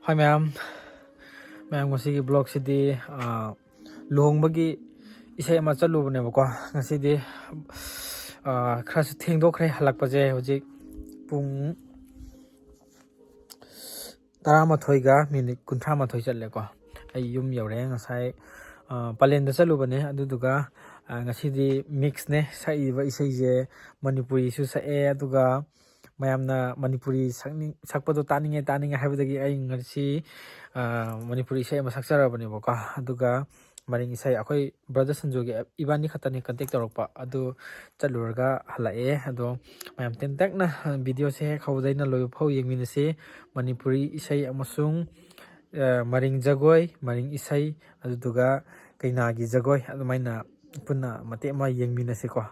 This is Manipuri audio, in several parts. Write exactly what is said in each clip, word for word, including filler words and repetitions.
ꯍꯥꯏ ꯃꯌꯥꯝ, ꯃꯌꯥꯝ, ꯉꯁꯤꯒꯤ ꯕ꯭ꯂꯣꯛꯁꯤꯗꯤ, ꯑꯥ, ꯂꯨꯍꯣꯡꯕꯒꯤ ꯏꯁꯩ ꯑꯃ ꯆꯠꯂꯨꯕꯅꯦꯕꯀꯣ꯫ ꯉꯁꯤꯗꯤ, ꯑꯥ, ꯈꯔꯁꯨ ꯊꯦꯡꯗꯣꯛꯈ꯭ꯔꯦ ꯍꯜꯂꯛꯄꯁꯦ꯫ ꯍꯧꯖꯤꯛ ꯄꯨꯡ ꯇꯔꯥꯃꯥꯊꯣꯏꯒ ꯃꯤꯅꯤꯠ ꯀꯨꯟꯊ꯭ꯔꯥ ꯃꯥꯊꯣꯏ ꯆꯠꯂꯦꯀꯣ꯫ ꯑꯩ ꯌꯨꯝ ꯌꯧꯔꯦ꯫ ꯉꯁꯥꯏ, ꯑꯥ, ꯄꯂꯦꯟꯗ ꯆꯠꯂꯨꯕꯅꯦ꯫ ꯑꯗꯨꯗꯨꯒ, ꯑꯥ, ꯉꯁꯤꯗꯤ ꯃꯤꯛꯁꯅꯦ ꯁꯛꯏꯕ ꯏꯁꯩꯁꯦ꯫ ꯃꯅꯤꯄꯨꯔꯤꯁꯨ ꯁꯛꯑꯦ, ꯑꯗꯨꯒ ꯃꯌꯥꯝꯅ ꯃꯅꯤꯄꯨꯔꯤ ꯁꯛꯅꯤꯡ-, ꯁꯛꯄꯗꯣ ꯇꯥꯅꯤꯡꯉꯦ, ꯇꯥꯅꯤꯡꯉꯦ ꯍꯥꯏꯕꯗꯒꯤ ꯑꯩ ꯉꯁꯤ, ꯑ, ꯃꯅꯤꯄꯨꯔꯤ ꯏꯁꯩ ꯑꯃ ꯁꯛꯆꯔꯕꯅꯦꯕꯀꯣ꯫ ꯑꯗꯨꯒ ꯃꯔꯤꯡ ꯏꯁꯩ, ꯑꯩꯈꯣꯏ ꯕ꯭ꯔꯗꯔ ꯁꯟꯖꯨꯒꯤ ꯏꯕꯥꯅꯤ ꯈꯛꯇꯅꯤ ꯀꯟꯇꯦꯛ ꯇꯧꯔꯛꯄ꯫ ꯑꯗꯨ ꯆꯠꯂꯨꯔꯒ ꯍꯜꯂꯛꯑꯦ꯫ ꯑꯗꯣ ꯃꯌꯥꯝ ꯇꯦꯟꯇꯛꯅ ꯚꯤꯗꯤꯑꯣꯁꯦ ꯍꯦꯛ ꯍꯧꯕꯗꯩꯅ ꯂꯣꯏꯕ ꯐꯥꯎ ꯌꯦꯡꯃꯤꯟꯅꯁꯤ꯫ ꯃꯅꯤꯄꯨꯔꯤ ꯏꯁꯩ ꯑꯃꯁꯨꯡ, ꯑ, ꯃꯔꯤꯡ ꯖꯒꯣꯏ, ꯃꯔꯤꯡ ꯏꯁꯩ, ꯑꯗꯨꯗꯨꯒ ꯀꯩꯅꯥꯒꯤ ꯖꯒꯣꯏ, ꯑꯗꯨꯃꯥꯏꯅ ꯄꯨꯟꯅ ꯃꯇꯦꯛ ꯑꯃ ꯌꯦꯡꯃꯤꯟꯅꯁꯤꯀꯣ꯫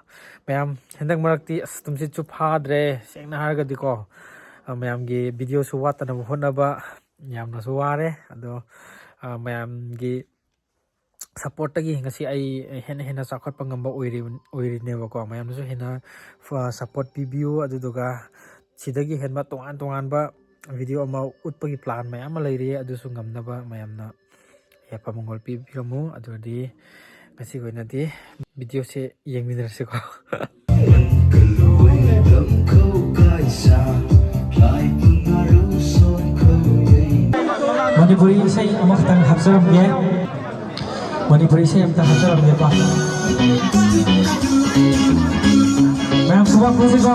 ꯃꯌꯥꯝ, ꯍꯟꯗꯛ ꯃꯔꯛꯇꯤ ꯑꯁ ꯇꯨꯝꯁꯤꯠꯁꯨ ꯐꯥꯗ꯭ꯔꯦ, ꯁꯦꯡꯅ ꯍꯥꯏꯔꯒꯗꯤꯀꯣ꯫ ꯑ, ꯃꯌꯥꯝꯒꯤ ꯚꯤꯗꯤꯑꯣꯁꯨ ꯋꯥꯠꯇꯅꯕ ꯍꯣꯠꯅꯕ, ꯌꯥꯝꯅꯁꯨ ꯋꯥꯔꯦ꯫ ꯑꯗꯣ, ꯑ, ꯃꯌꯥꯝꯒꯤ ꯁꯞꯄꯣꯔꯠꯇꯒꯤ ꯉꯁꯤ ꯑꯩ ꯍꯦꯟꯅ ꯍꯦꯟꯅ ꯆꯥꯎꯈꯠꯄ ꯉꯝꯕ ꯑꯣꯏꯔꯤ-, ꯑꯣꯏꯔꯤꯅꯦꯕꯀꯣ꯫ ꯃꯌꯥꯝꯅꯁꯨ ꯍꯦꯟꯅ ꯐ-, ꯁꯞꯄꯣꯔꯠ ꯄꯤꯕꯤꯌꯨ꯫ ꯑꯗꯨꯗꯨꯒ ꯁꯤꯗꯒꯤ ꯍꯦꯟꯕ ꯇꯣꯉꯥꯟ ꯇꯣꯉꯥꯟꯕ ꯚꯤꯗꯤꯑꯣ ꯑꯃ ꯎꯠꯄꯒꯤ ꯄ꯭ꯂꯥꯟ ꯃꯌꯥꯝ ꯑꯃ ꯂꯩꯔꯤ꯫ ꯑꯗꯨꯁꯨ ꯉꯝꯅꯕ ꯃꯌꯥꯝꯅ ꯌꯥꯏꯐ ꯃꯪꯒꯣꯜ ꯄꯤꯕꯤꯔꯝꯃꯨ꯫ ꯑꯗꯨꯗꯤ ꯉꯁꯤꯒꯤ ꯑꯣꯏꯅꯗꯤ ꯚꯤꯗꯤꯑꯣꯁꯦ ꯌꯦꯡꯃꯤꯟꯅꯔꯁꯤꯀꯣ꯫ ꯃꯅꯤꯄꯨꯔꯤ ꯏꯁꯩ ꯑꯃꯈꯛꯇꯪ ꯍꯥꯞꯆꯔꯝꯒꯦ꯫ ꯃꯅꯤꯄꯨꯔꯤ ꯏꯁꯩ ꯑꯃꯇ ꯍꯥꯞꯆꯔꯝꯒꯦꯀꯣ꯫ ꯃꯌꯥꯝ ꯈꯨꯕꯥꯛ ꯈꯨꯁꯤꯀꯣ꯫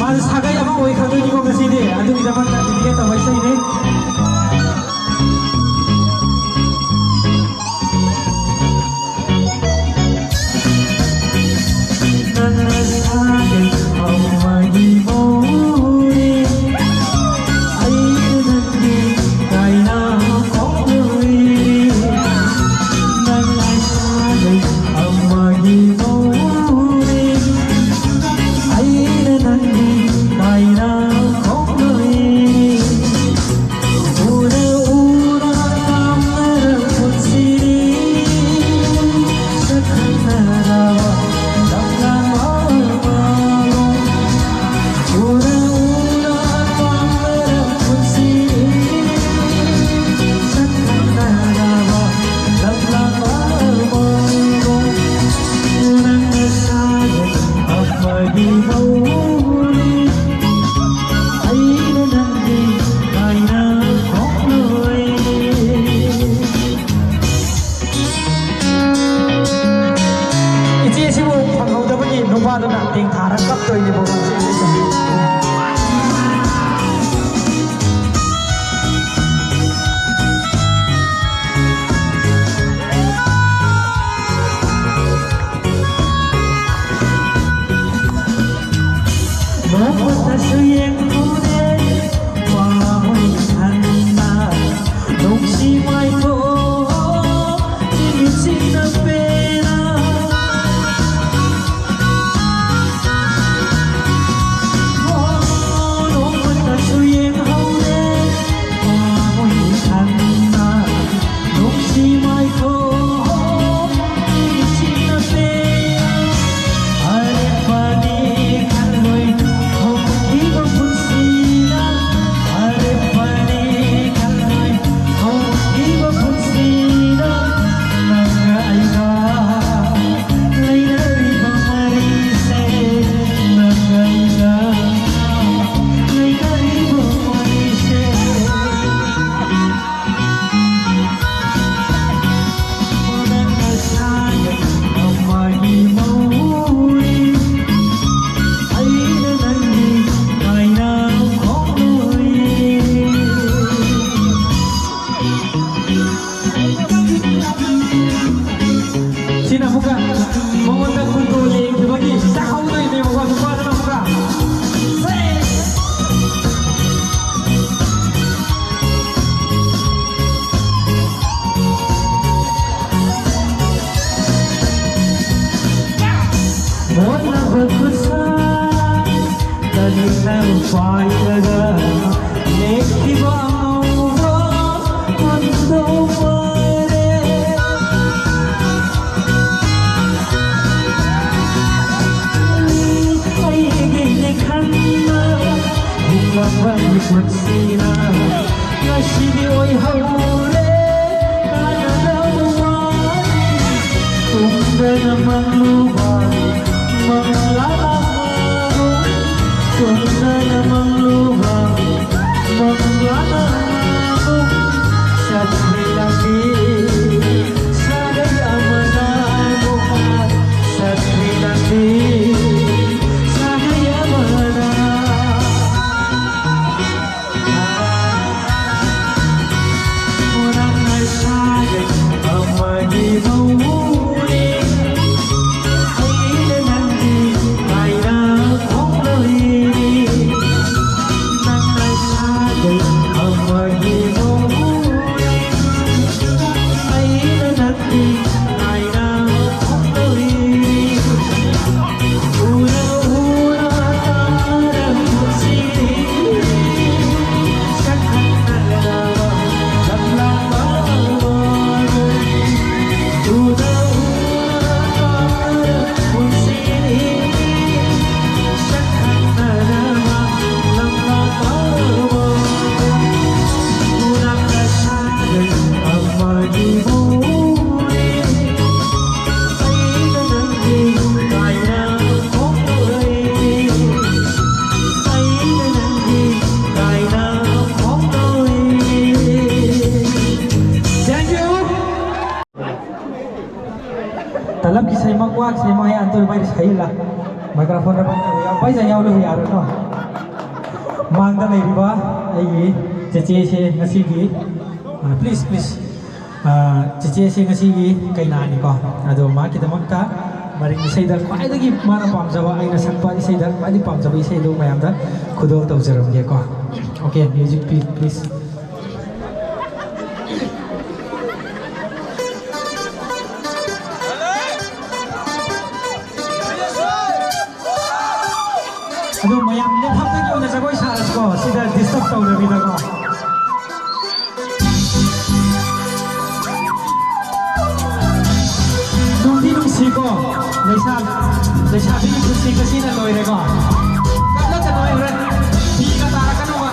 ꯃꯥꯁꯦ ꯁꯥꯒꯩ ꯑꯃ ꯑꯣꯏꯈ꯭ꯔꯗꯣꯏꯅꯤꯀꯣ ꯉꯁꯤꯗꯤ꯫ ꯑꯗꯨꯒꯤꯗꯃꯛꯇ dedicate ꯇꯧꯕ ꯏꯁꯩꯅꯤ꯫ ꯌꯦꯡꯍꯧꯗꯦ ꯃꯥ ꯍꯣꯏ ꯈꯟꯅ ꯅꯨꯡꯁꯤ ꯃꯥꯏꯊꯣꯛ ꯅꯤꯡꯁꯤꯡꯅ ꯄꯦꯟꯅ꯫ ꯅꯣꯡꯃꯇꯁꯨ ꯌꯦꯡꯍꯧꯗꯦ ꯃꯥ ꯍꯣꯏ ꯈꯟꯅ ꯅꯨꯡꯁꯤ ꯃꯥꯏꯊꯣꯡ ꯅꯤꯡꯁꯤꯡꯅ ꯄꯦꯟꯅ꯫ ꯑꯔꯦꯞꯄꯅꯤ ꯈꯜꯂꯣꯏ ꯍꯧꯈꯤꯕ ꯄꯨꯟꯁꯤꯅ꯫ ꯑꯔꯦꯞꯄꯅꯤ ꯈꯜꯂꯣꯏ ꯍꯧꯈꯤꯕ ꯄꯨꯟꯁꯤꯅ꯫ ꯅꯪꯒ ꯑꯩꯒ ꯂꯩꯅꯔꯤꯕ ꯃꯔꯤꯁꯦ꯫ ꯅꯪꯒ ꯑꯩꯒ ꯂꯩꯅꯔꯤꯕ ꯃꯔꯤꯁꯦ꯫ ꯁꯤꯅ ꯑꯃꯨꯛꯀ ꯃꯉꯣꯟꯗ ꯈꯨꯟꯗꯣ ꯂꯦꯡꯈꯤꯕꯒꯤ ꯆꯥꯛꯍꯧꯗꯣꯏꯅꯦꯕꯀꯣ, ꯅꯨꯄꯥꯗꯨꯅ ꯑꯃꯨꯛꯀ꯫ ꯍꯣꯠꯅꯕ ꯈꯨꯠꯁꯥ ꯀꯔꯤꯅ ꯄꯥꯏꯔꯒ ꯂꯦꯞꯈꯤꯕ ꯑꯉꯧꯕ ꯈꯨꯟꯗꯣ ꯃꯥꯜꯂꯦ꯫ ꯑꯩꯒꯤꯅꯦ ꯈꯟꯅ ꯍꯤꯡꯂꯝꯕ ꯃꯤꯀꯨꯞꯁꯤꯅ ꯉꯁꯤꯗꯤ ꯑꯣꯏꯍꯧꯔꯦ ꯀꯥꯟꯅꯗꯕ ꯋꯥꯔꯤ꯫ ꯇꯨꯝꯗꯅ ꯃꯪꯂꯨꯕ ꯃꯪꯂꯥꯅ ꯃꯥꯕꯨ, ꯇꯨꯝꯗꯅ ꯃꯪꯂꯨꯕ ꯃꯪꯂꯥꯅ ꯃꯥꯕꯨ꯫ ꯆꯠꯈ꯭ꯔꯦ ꯂꯝꯕꯤ ꯁꯥꯒꯩ ꯑꯃꯅ ꯑꯃꯨꯛ, ꯆꯠꯈ꯭ꯔꯦ ꯂꯝꯕꯤ ꯁꯥꯒꯩ ꯑꯃꯅ꯫ ꯈꯨꯔꯪ ꯁꯥꯒꯩ ꯑꯃꯒꯤ ꯃꯧꯅꯤ, ꯑꯩꯅ ꯅꯪꯒꯤ ꯀꯥꯏꯅ ꯈꯣꯡꯂꯣꯏꯅꯤ꯫ ꯋꯥꯁꯦ ꯃꯣꯏ ꯑꯟꯇꯨꯔ ꯚꯥꯏ ꯁꯩꯂꯥ ꯃꯥꯏꯀ꯭ꯔꯣꯐꯣꯟꯗ ꯄꯥꯏꯖꯕ ꯌꯥꯎ-, ꯄꯥꯏꯖ ꯌꯥꯎꯗꯕ ꯌꯥꯔꯣꯏꯀꯣ꯫ ꯃꯥꯡꯗ ꯂꯩꯔꯤꯕ ꯑꯩꯒꯤ ꯆꯦꯆꯦꯁꯦ ꯉꯁꯤꯒꯤ, ꯑ, please, please, ꯑ, ꯆꯦꯆꯦꯁꯦ ꯉꯁꯤꯒꯤ ꯀꯩꯅꯥꯅꯤꯀꯣ꯫ ꯑꯗꯣ ꯃꯥꯒꯤꯗꯃꯛꯇ ꯃꯔꯤꯡ ꯏꯁꯩꯗ ꯈ꯭ꯋꯥꯏꯗꯒꯤ ꯃꯥꯅ ꯄꯥꯝꯖꯕ, ꯑꯩꯅ ꯁꯛꯄ ꯏꯁꯩꯗ ꯈ꯭ꯋꯥꯏꯗꯒꯤ ꯄꯥꯝꯖꯕ ꯏꯁꯩꯗꯣ ꯃꯌꯥꯝꯗ ꯈꯨꯗꯣꯜ ꯇꯧꯖꯔꯝꯒꯦꯀꯣ꯫ Okay, music, please, please. ꯑꯗꯣ ꯃꯌꯥꯝ ꯂꯦꯞꯐꯝꯗꯒꯤ ꯑꯣꯏꯅ ꯖꯒꯣꯏ ꯁꯥꯔꯁꯤꯀꯣ, ꯁꯤꯗ disturb ꯇꯧꯗꯕꯤꯗꯀꯣ꯫ ꯅꯨꯡꯗꯤ ꯅꯨꯡꯁꯤꯀꯣ, ꯂꯩꯁꯥ-, ꯂꯩꯁꯥꯕꯤꯒꯤ ꯄꯨꯟꯁꯤ ꯉꯁꯤꯅ ꯂꯣꯏꯔꯦꯀꯣ꯫ ꯀꯞꯂꯛꯀꯅꯣ, ꯑꯩ ꯍꯣꯔꯦꯟ ꯄꯤꯒ ꯇꯥꯔꯛꯀꯅꯣꯕ꯫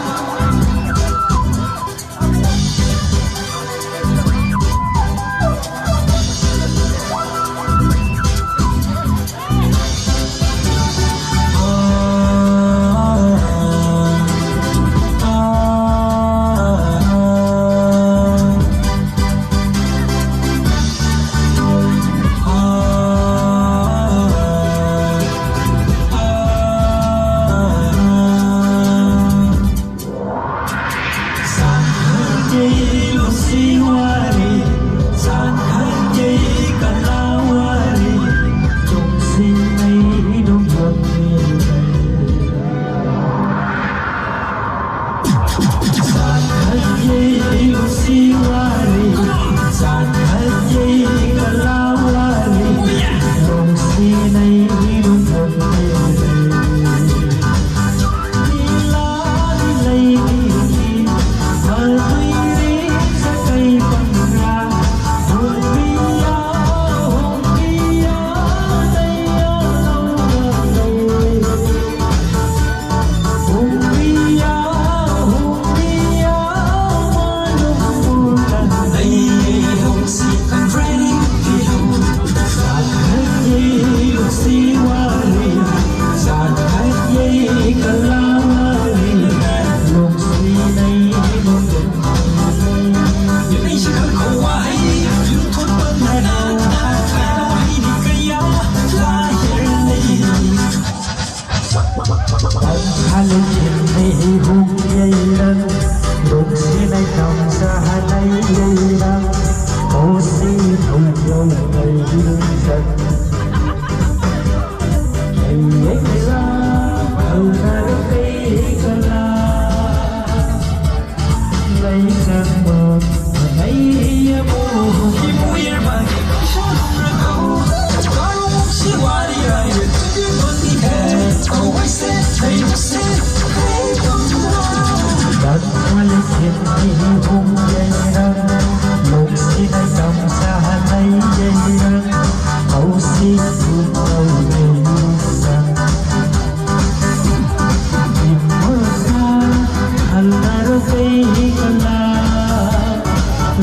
ꯍꯨꯝ ꯌꯩꯔꯪ, ꯂꯣꯛꯁꯤꯅ ꯇꯝꯁꯥ ꯂꯩ ꯌꯩꯔꯪ, ꯀꯧꯁꯤ ꯈꯨꯇꯧ ꯌꯩꯔꯪ꯫ ꯏꯃꯣꯁꯥ ꯈꯜꯂꯔꯁꯦ ꯀꯂꯥ,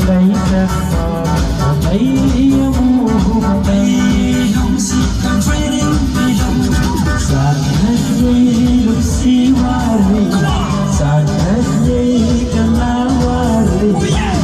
ꯂꯩꯖꯕ ꯂꯩ ꯑꯃꯨꯕ ꯃꯇꯝ꯫ ꯆꯥꯟꯅꯩꯌꯦ ꯂꯨꯞꯁꯤ ꯋꯥꯔꯤ, ꯆꯥꯟꯅꯩꯌꯦ ꯀꯂꯥ ꯋꯥꯔꯤ꯫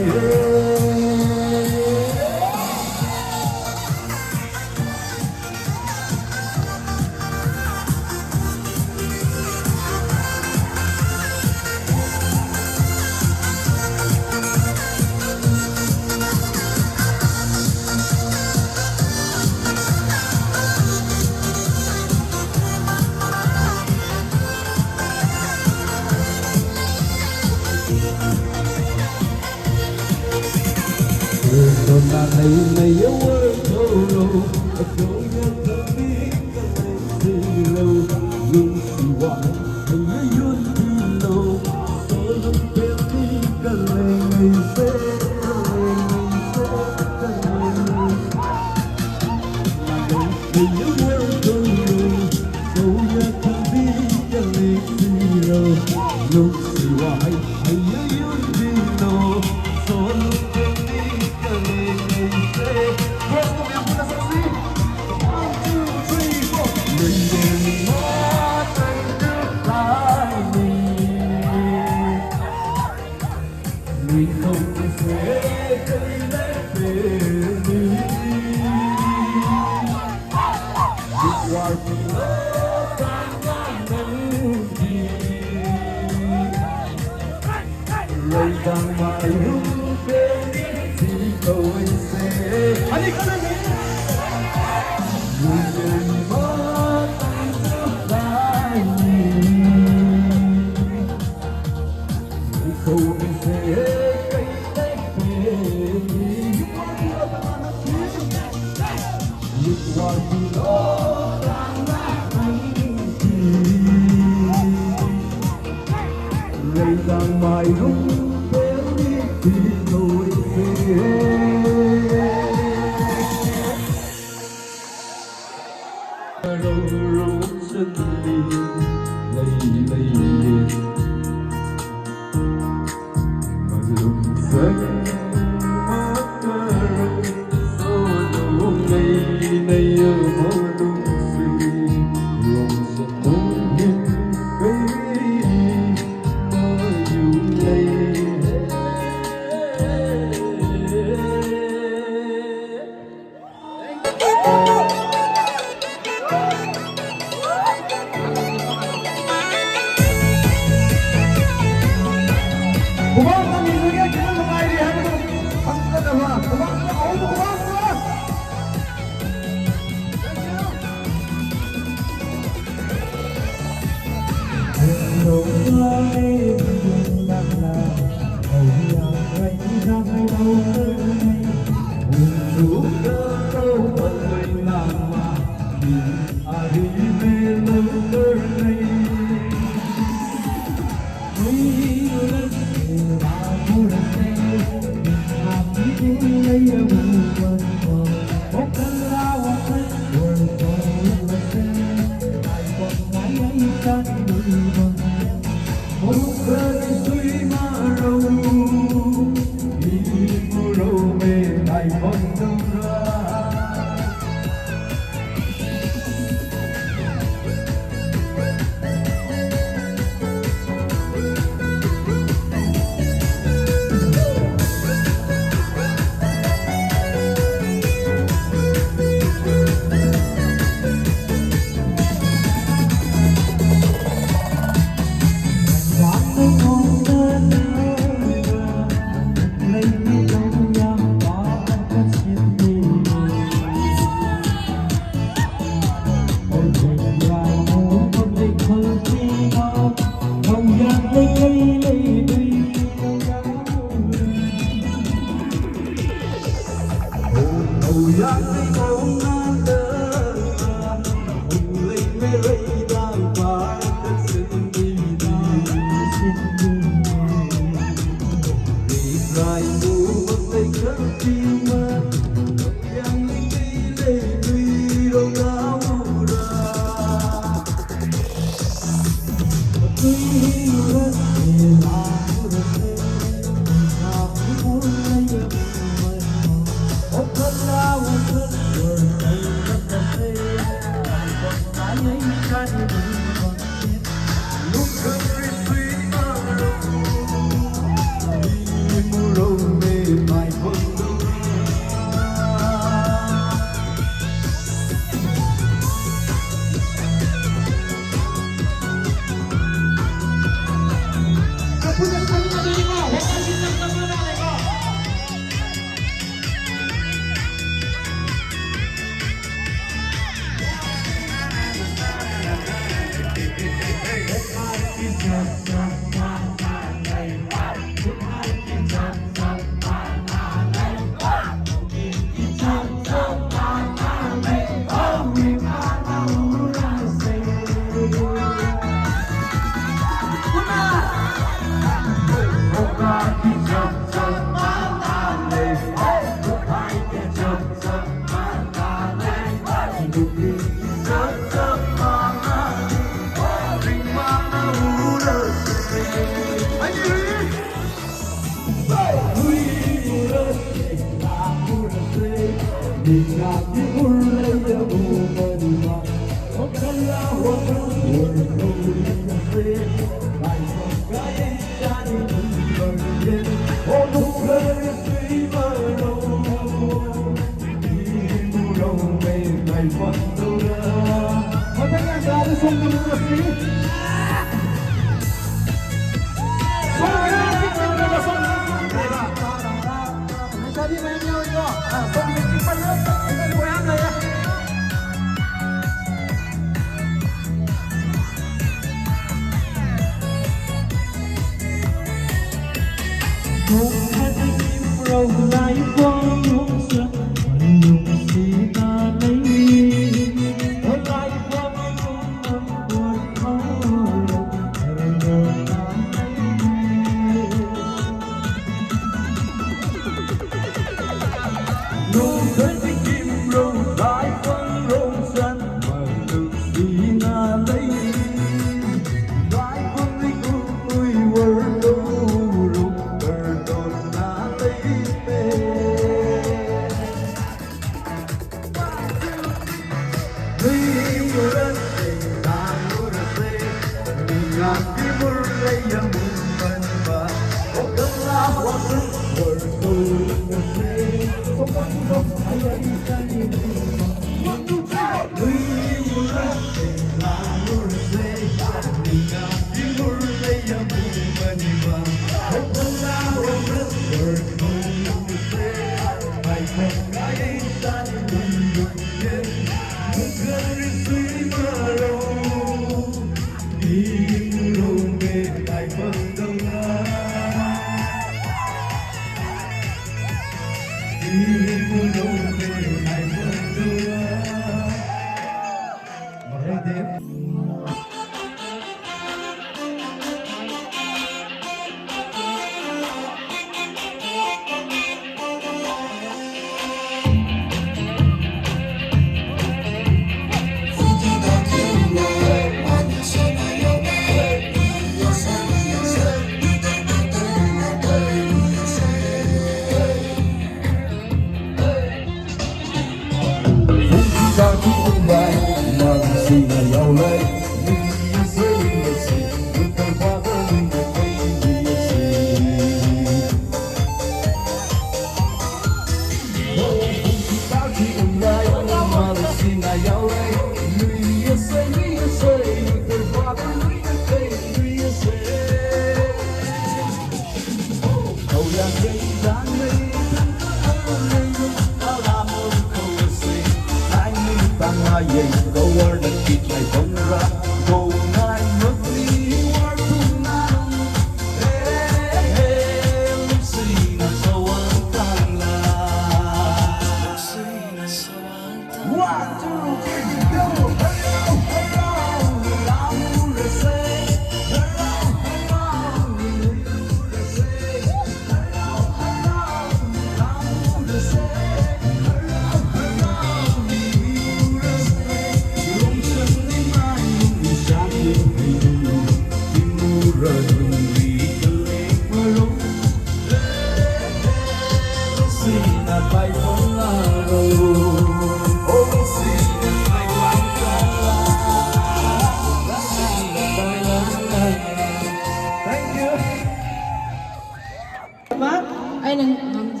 ꯑꯩꯅ ꯉꯝ-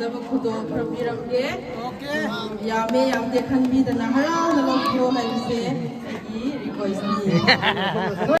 ꯈꯔ ꯄꯤꯔꯝꯒꯦ꯫ ꯌꯥꯝꯃꯦ ꯌꯥꯝꯗꯦ ꯈꯟꯕꯤꯗꯅ ꯍꯔꯥꯎꯅ ꯂꯧꯕꯤꯌꯣ ꯍꯥꯏꯕꯁꯦ ꯑꯩꯒꯤ ꯔꯤꯀ꯭ꯋꯦꯁꯅꯤ꯫